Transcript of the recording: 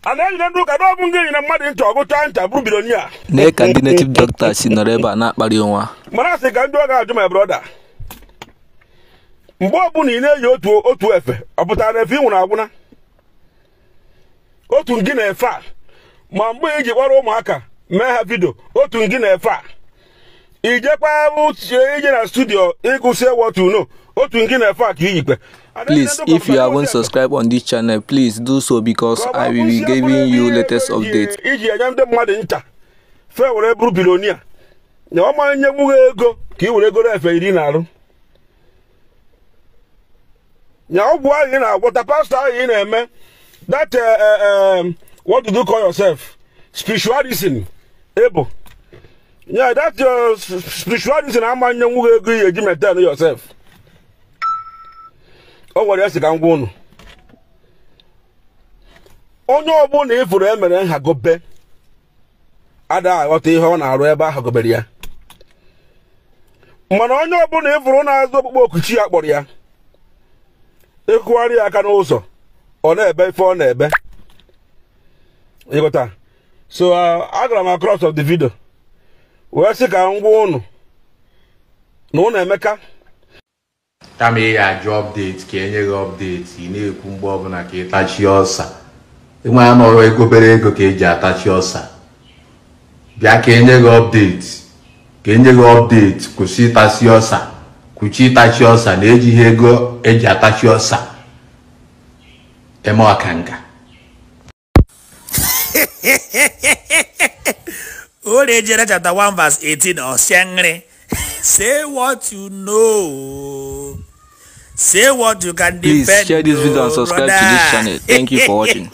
A na-ejide ndị ụka na ọ bụ ngị na mmadụ ncha ọgụcha ncha bụrụ billionaire. Nee ka ndị native doctor si nọrọ ebe a na-akparị onwe ha. Mana asị ka ndị ọ ga-ajụ my brother, mgbe ọbụla ị na-eyi otu efe, ọ pụtara na efe ị nwụrụ agwụna? Otu ngị na-efe a, ma mgbe iji kpọrọ ụmụaka mee ha vidio, otu ngị na-efe a, ijekwa ije na studio ịgụsị what you know, otu ngị na-efe a ka iyikwe. Please, if you haven't subscribed on this channel, please do so because I will be giving you latest updates. Iji enye ndị mmadụ ncha fe were bụrụ billionaire, na ọ ma nye ego ka ị were goro efe iri na arụ. Nya ọgwụ ahụ ị na-agwọta, pastọ ahụ ị na-eme, that what do you call yourself? Spiritualism. Ebo. Yeah, that your spiritualism ama nye nwu ego ihe eji maintain yourself. O nwere esi ka ngwa unu. Onye ọbụla ifuru emere nhagobe ada aghọta ihe ọ na-arụ ebe ahụ gobere ya. Mana onye ọbụla ifuru na-azụ okpukpe okuchi ya kpọrọ ya, ịkụgharị ya aka n'ụzọ, ọ na-ebe ife ọ na-ebe. Ịghọta? So agara m across of the video wee sị ka ngwa unu na unu emeka. Kama ị ga-ajụ update ka enye gị update, ị na-ekwu mgbe ọbụla ka ị tachie ọsa. Ịnwe ya nọrọ ego obere ego ka eji atachi ọsa. Bịa ka enye gị update, ka enye gị update, kwụsị ịtachi ọsa, kwụchi ịtachi ọsa na ejighị ego eji atachi ọsa eme ọkanga. Old chapter 1 verse 18 or say what you know, say what you can Please defend. Share this video and subscribe to this channel. Thank you for watching.